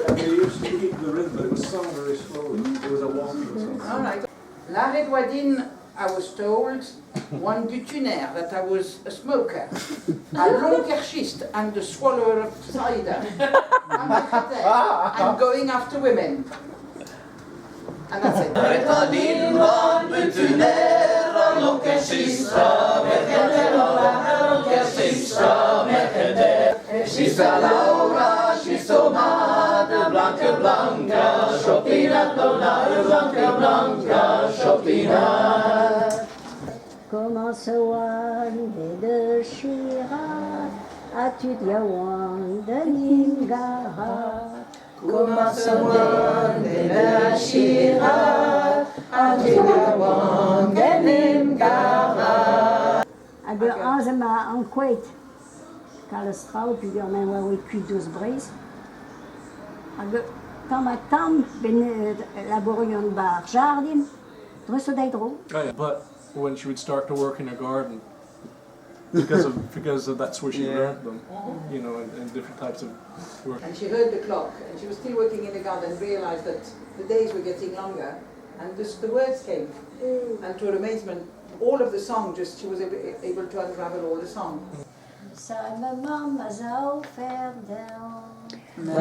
And they used to keep the rhythm, but it was sung very slowly. It was a walking song. All right. Lâret oa din, I was told, oan butuner, that I was a smoker, a lonker chistr and a swallower of cider. I'm a cater. I'm going after women. And that's it. Komañs a oan bet da Shiraz ha tud yaouank da 'n em garat. Komañs a oan bet da Shiraz ha tud yaouank da 'n em garat. Hag aze 'ma ankouaet kalz traoù peogwir me 'oa aet kuit deus Breizh. Hag tamm-ha-tamm 'benn labourion 'ba ar jardin dreist da dro. But when she would start to work in her garden, because of that's where she learned them, and different types of work. And she heard the clock, and she was still working in the garden, realized that the days were getting longer, and just the words came. And to her amazement, all of the song, just she was able to unravel all the song. Sa ma mamm a zav dezhañ. Ma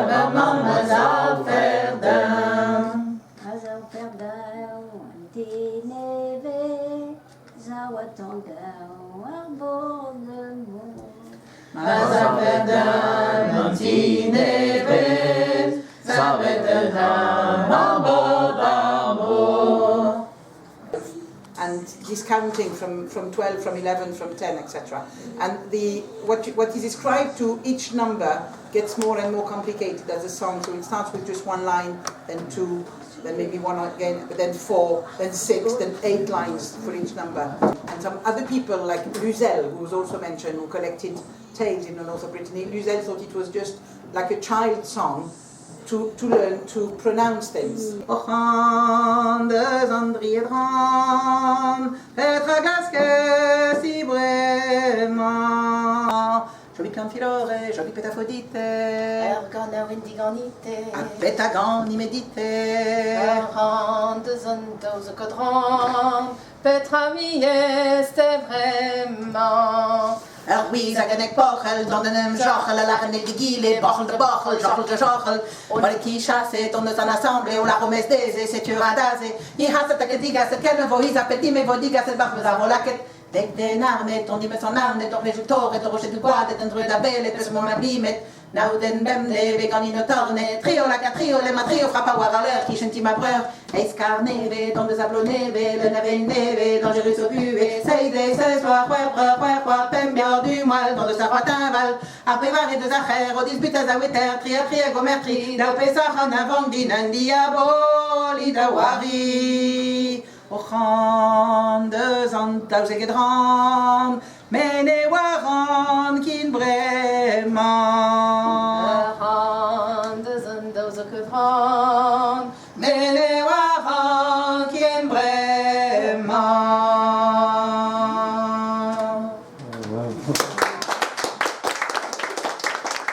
ma mamm a zav dezhañ. A zav dezhañ an ti nevez, zav atañ dezhañ ar bord mor. Ma zav an ti nevez, savet ar bord ar mor. And discounting from 12, from 11, from 10, etc. And what is ascribed to each number gets more and more complicated as a song. So it starts with just one line, then two, then maybe one again, but then four, then six, then eight lines for each number. And some other people like Luzel, who was also mentioned, who collected tales in the north of Brittany, Luzel thought it was just like a child song to learn to pronounce things. Oc'han deus an driedran, petra glaskez hi bremañ. Jobig kan filore, Jobig petra 'faot dit-te. Ur ganaouenn diganit-te. Ha petra 'ganin-me dit-te. Ur c'han deus an 12 kodran, petra 'ouiez-te bremañ? Ur wiz hag un porc'hell, dont en em joc'hel, a lâr an eil d'egile, borc'hel da borc'hel, joc'hel da joc'hel. O ki chase, dont eus an asamble, o lâr o mez dezhe, setu radaze. Hi c'haset hag digaset, ken vo hi zapet dime vo digaset bar meus ar vo laket. Dek den armet, on dimeus an arnet, ur vejou torret, ur rochedoù gwadet, un dreud abelet, peus mont ablimet. Nav den bemdez, ve ganin o tornet, trio laka trio, lema trio, frapa war al leur, kichen ti ma breur. Eizh karr nevez, dont deus a blo nevez, leun a vein nevez, dañjerus o buhez. Seizh deiz, seiz vloaz, c'hwec'h breur, c'hwec'h c'hoar, pemp bioc'h du moal, dont deus ar c'hoad-teñval. Ar pevare deus ar c'hêr, o disputas a weter, tri ha tri hag o merc'h-tri, daou pesac'h an avank din un diaboli da wari. O c'han deus an 12 dran, me ne oaran kin bremañ. Ur c'han deus an 12 dran, Me ne